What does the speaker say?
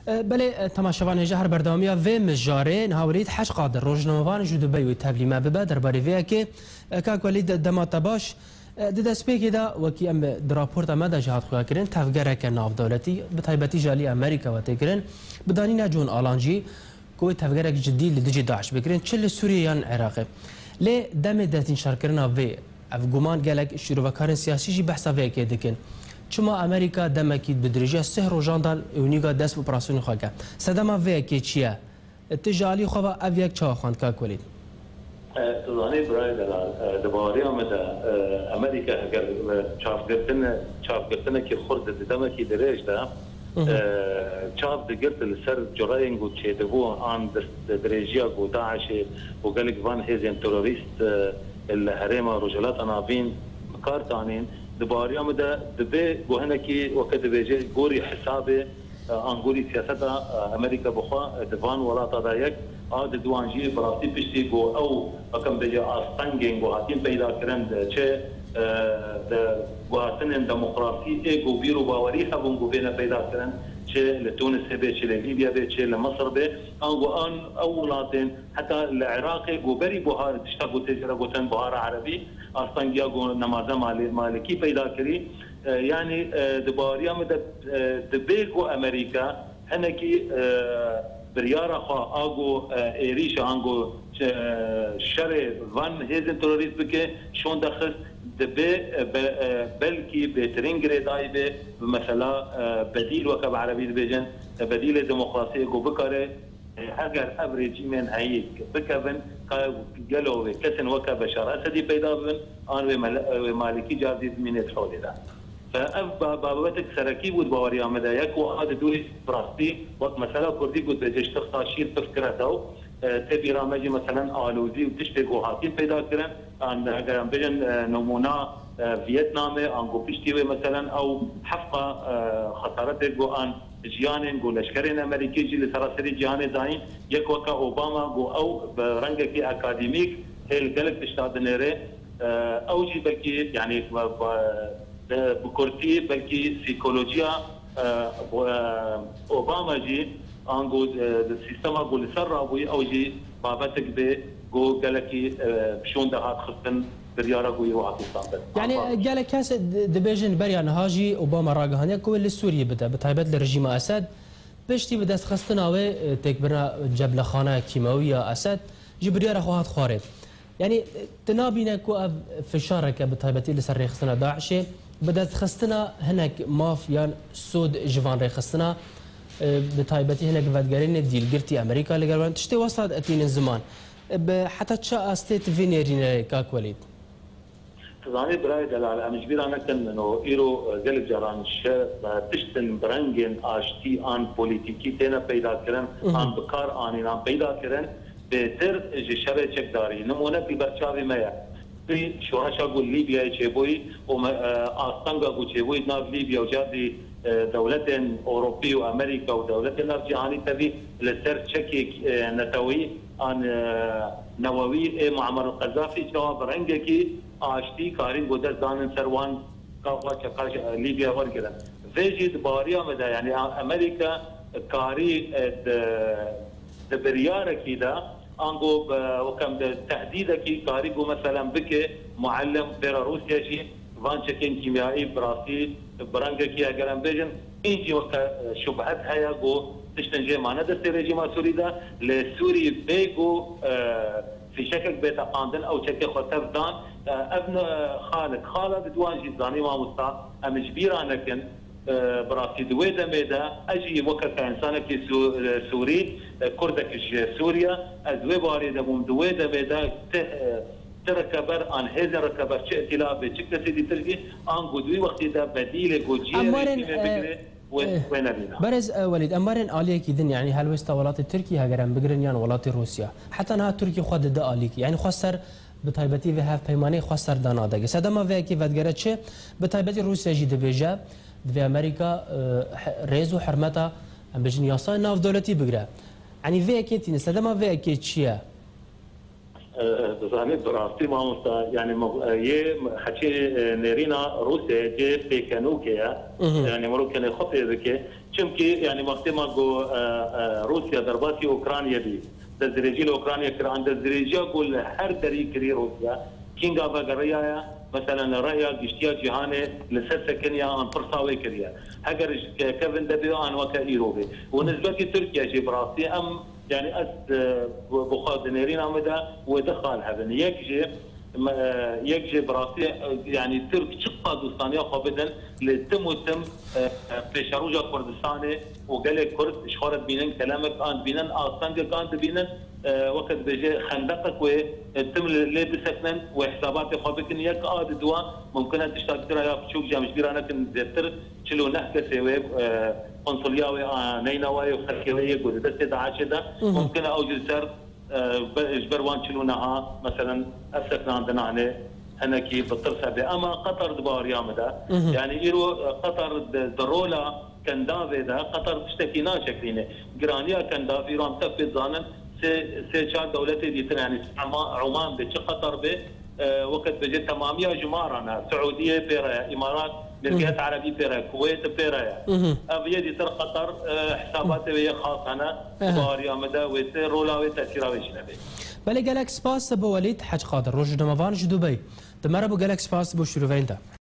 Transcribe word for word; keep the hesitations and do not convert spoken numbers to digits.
E, belê, e, temaşevan hêja her berdewamiya vê mijarê niha welî Hec Qadir, rojnamevan ji Dubey wê tevlî me bibe derbarê vê yekê. E, kak welî de-, dema te baş. E, di destpêkê de wekî em di raporta me de jî hat xuyakirin, tevgereke navdewletî, bi taybetî ji alî Amerîka ve tê kirin, bi danîna John Alan jî, ku wê tevgerek cidî li dijî DAIŞ bikirin, çi li Sûriyê yan Iraqê. Lê demê destnîşarkirina vê, ev guman gelek şîrovekarên siyasî jî behsa vê yekê dikin. Çima Amerîka demekî bi dirêjiya sih rojan de û nîga dest bi operasyonê xwe ke? Sedema vê yekê çi ye? Tu ji alî xwe ve ev yek çawa xwend, kak Welîd? E, tu zanî birayê delal, e, di baweriya min de, e, Amerîka heger, e, çavgirtin-, çavgirtinekî xurt di demekî dirêj de, Mhm. e, çav digirt li ser cureyên ku çêdibû an di, di dirêjiya ku DAIŞê û gelek van hêzên terorîst, e, li herêma Rojhilata Navîn bi kar tanîn, di baweriya min de dibe ku hinekî weke dibêje gorî hesabê, e, an gorî siyaseta, e, Amerîka bi xwe, e, di van welata de yek a, di duan jî bi rastî piştî ku ew, weke em bêje, astengên ku hatin peyda kirin, e, çi, e, di guhartinên demokrasî ê ku bîr û bawerî hebûn ku bêne peyda kirin, çi li Tunisê bê, çi li Lîbya bê, çi li Misir bê, ango an ew welatên heta li Iraqê ku berî buhar, tişta ku tê jê re gotin buhara erebî, astengiya ku nemaze Malê-, Malikî peyda kirî. E, yanî, e, di baweriya min de, e, dibe ku Amerîka hinekî, e, biryara xwe a ku, e, êrîşa ango, e, şerê van hêzên terorîst bike, şonde xist, dibe, e, be-, e, belkî bêtirîn girêdayî be bi mesela, e, bedîl, weke bi erebî dibêjin, e, bedîlê demokrasiyê ku bikare, e, heger ev rejîmên heyî bikevin, ka gelo wê kesên weke Beşar Esedî peyda bibin, an wê mele-, wê Malikî car dî bimînê di holê de. Ev ba-, babetek serekî bû di baweriya me de ye ku a di dûrî bi rastî wek mesela Kurdî ku dibêje ji tixta şîr piv kire dew, e, tê bîra me jî meselen alozî û tiştê ku hatin peyda kirin, an heger em bêjin, e, nimûna, e, Vietnamê, ango piştî wê meselen ew hefqa, e, xesaretê ku an jiyanên ku leşkerên Amerîkî jî li seraserî cîhanê dayîn, yek weke Obama ku ew bi rengekî akademîk hê li gelek tişta dinêre, e, ew jî belkî, yanî, bi, bi, bi, bi kurtî belkî psîkolojiya, e, bu, e, Obama jî, ango, e, di sîstema ku li ser rabûyî, ew jî babetek bê ku gelekî, e, bi şûn de hat xistin, biryara ku îro hatî standin. Yanî, Ango. Gelek kes di-, dibêjin beriya niha jî Obama ragihandiye ku wê li Sûriyê bide, bi taybet li rejîma Esed, piştî bi destxistina wê, e, têkbirina ceblexaneya kîmewî ya Esed, ji biryara xwe hat xwarê. Yanî, tu nabîne ku ev fişareke bi taybetî li ser rêxistina DAIŞê, bi destxistina hinek maf yan sod ji van rêxistina, e, bi taybetî hinek vegerênê dîlgirtî Amerîka li gel wan tiştê wesa tînin ziman. E, bi heta çi astê tu vê nêrîne, kak Welîd? Tu zanî birayê delal, em ji bîra nekin, no, îro, e, gelek caran şer, e, tiştin bi rengên aştî an polîtîkî têne peyda kirin, Mhm. an bi kar anîn, an peyda kirin. Bêtir ji şerê çekdarî. Nimûnek li ber çavê me ye. Bi şoreşa ku li Lîbyayê çêbûyî û me, e, astanga ku çêbûyî di nav Lîbya û cardî, e, dewletên Ewropî û Amerîka û dewletên nav cîhanî tevî li ser çekê, e, netewî an, e, newewî ê Muammer el-Qezafî çawa bi rengekî aştî karîn ku dest danin ser wan ka xwe çeka ji Lîbya wergirin. Vê jî di baweriya me de, yanî Amerîka karî, e, di, di biryarekî de, ango bi, weke em di tehdîdekî karî ku meselen bike, muallim pêra Rûsya jî van çekên kîmyayî bi rastî bi rengekî, eger em bêjin, hîn jî weke, e, şubhet heye ku tiştin jê mane destê rejîma Sûrî de, lê Sûrî bê ku, e, fîşekek bê teqandin, ew çekê xwe tev dan. E, ev ne xalik, xala di duan jî zanî mamosta, em ji bîra nekin. E, bi rastî di wê demê de ez jî weke ke însanekî Sû-, e, Sûrî, e, Kurdek ji Sûriye, ez wê barê de bûm, di wê demê de ti, e, ti rekeber an hêzên rekeber, çi îtîlafê, çi kesê dîtir jî, ango di wî wextî de bedîlê ku cihê Em warên, rejîmê e, bigire, wê, eh, wê nebîna. Berêz, e, Welîd, em warên aliyekî din, yanî helwêsta welatê Tirkî heger em bigirin yan welatê Rûsya. Heta niha Tirkî xwe dide alîkî. Yanî xwe ser, bi taybetî vê hevpeymanê xwe ser da nadege. Sedema vê yekê vedigere çi? Bi taybetî Rûsya jî dibêje, divê Amerîka, e, he-, rêz û hurmeta, em bêjin, yasayên navdewletî bigire. Yanî vê yekê tîne. Sedema vê yekê çi ye? E, dizanî bi rastî mamosta, yanî me, e, yê heçî, e, nêrîna Rûsyayê cê pêkenokê ye. Mhm. Yanî mirov kenê xwe pê bike. Çimkî, yanî, wextê ma ku, e, e, Rûsya derbasî Ukraynayê bî, destdirêjî li Ukraynayê kir, an destdirêjiya ku li her derî kirî Rûsya, kînga vegeriyaye, meselen, li raya giştiya cîhanê li ser sekiniya an pirsa wê kiriye. Heger ji ke-, kevin de bê an weke îro bê. Û nisbetî Tirkiye jî bi rastî em, yanî, ez, e, bi xwe di nêrîna min de wê du xal hebin. Yek jî, Me, yek jî bi rastî, e, yanî Tirk çiqas dostaniya xwe bidin, lê tim û tim, e, e, pêşeroja Kurdistanê û gelê Kurd ji xwe re dibînin, kelemek an dibînin, astengek an dibînin, e, weke dibêje xendeqek wê, e, tim li, lê bisekinin, wê hesabatê xwe bikin, yek a di dua, mumkin e tişta dikira ya biçûk jî em ji bîra nekin, zêdetir çil û neh kesê wê, e, konsulya wê a neyna wê û xelkê wê yê ku di destê DAIŞê de, mumkin e ew jî li ser e, be-, ji ber wan çil û neha, meselen, ev sekinandina hinê hinekî bi tirs hebe. Ema Qatar di baweriya min de, yanî îro, e, Qatar di, di rola Kendavê de, Qatar tiştekî naşeklîne. Giraniya Kendavê îro em tev pê dizanin, sê, sê çar dewletê dîtir, yanî Ema-, Oman be, çi Qatar be, e, weke dibêje temamiya ji maran e. Siûdiyê pê re ye, Îmarat, Mirgehiyet Erebî pê re, Kuwêt pê re ye. Ev yê dîtir Qatar, e, hesabatê wê yê xas hene. Aha. Baweriya min de wê tê rola wê, tesîra wê jî nebê. Belê, gelek spas bo Welîd Hec Qadir, rojnamevan ji Dubey. Di me re bû, gelek spas bo şîroveyên te.